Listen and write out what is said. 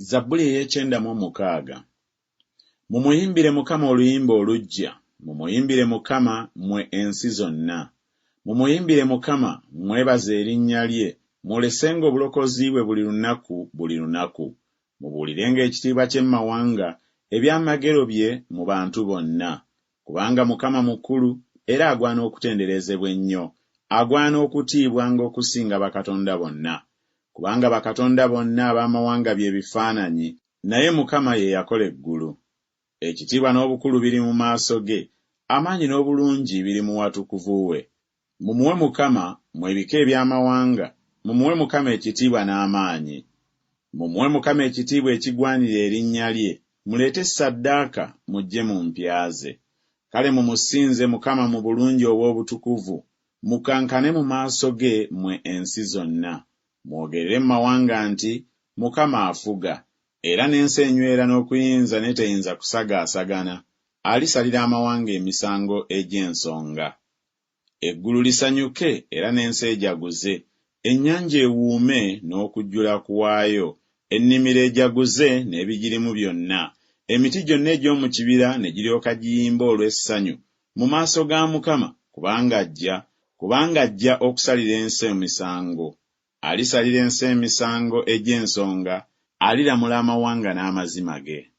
Zabbuli ey'ekyenda mu omukaaga. Mumuyimbire Mukama oluyimba oluggya, mumuyimbire Mukama, mmwe ensi zonna. Mumuyimbire Mukama, mwebaze erinnya lye, mwolesenga obulokozi bwe buli lunaku buli lunaku. Mubuulirenga ekitiibwa kye mu mawanga, ebyamagero bye mu bantu bonna. Kubanga Mukama mukulu era agwana okutenderezebwa ennyo, agwana okutiibwanga okusinga bakatonda bonna. Kubanga bakatonda bonna ab'amawanga bye bifaananyi, naye Mukama ye yakola eggulu. Ekitiibwa n'obukulu biri mu maaso ge, amaanyi n'obulungi biri mu watukuvu we. Mumuwe Mukama, mmwe ebika eby'amawanga, mumuwe Mukama ekitiibwa n'amaanyi. Mumuwe Mukama ekitiibwa ekigwanira erinnya lye, muleete ssaddaaka mujje mu mpya ze. Kale mumusinze Mukama mu bulungi obw'obutukuvu, mukankane mu maaso ge mmwe ensi zonna. Mwogerere mu mawanga nti, Mukama afuga. Era n'ensi enywera n'okuyinza n'eteyinza kusagaasagana, alisalira amawanga emisango egy'ensonga. Eggulu lisanyuke era n'ensi ejaguze, ennyanja ewuume n'okujjula kwayo, ennimiro ejaguze n'ebigirimu byonna, emiti gyonna egy'omu kibira ne giryoka giyimba olw'essanyu mu maaso ga Mukama, kubanga ajja, kubanga ajja okusalira ensi emisango. Alisalira ensi emisango egy'ensonga, aliramula amawanga n'amazima ge.